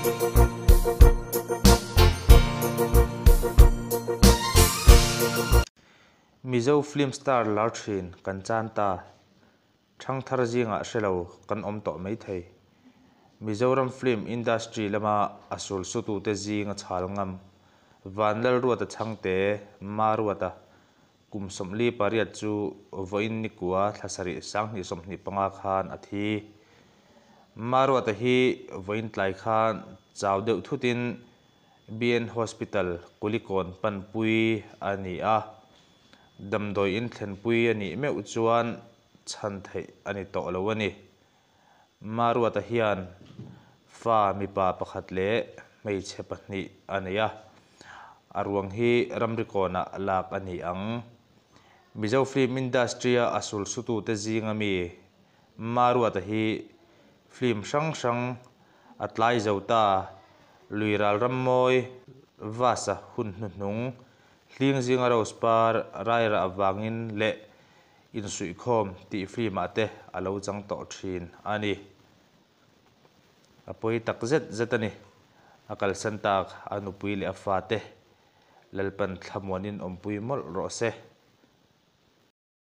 Mizo film star lar thin kan chan ta. Thangthar zingah hre lo kan awm tawh mai thei. Mizoram film industry lama a sulsutute zinga chhal ngam Vanlalruata Chhangte, Maruata, kum 48 chu vawiin nikua thla sarih 2025 khan a thi. Maruata hi vawiin tlai khan chau deuh thutin BN Hospital Kulikawn panpui a ni a, damdawi in thlenpui a nih meuh chuan chhan theih a ni tawh lo a ni. Maruata hian fa mipa pakhat leh hmeichhe pahnih a nei a, a ruang hi ramrikawnah lak a ni ang. Mizo film industry-a a sulsutute zinga mi Maruata hi film hrang hrang a tlai zo ta, Luiral Rammawi, Vasa hun hnuhnung, Hling zinga Rose par rairah avangin leh Insuihkhawm tih film-ah te a lo chang tawh thin a ni. A pawi tak zet zet a ni. A kalsan tak a nupui leh a fate Lalpan thlamuanin awmpui mawlh rawh se.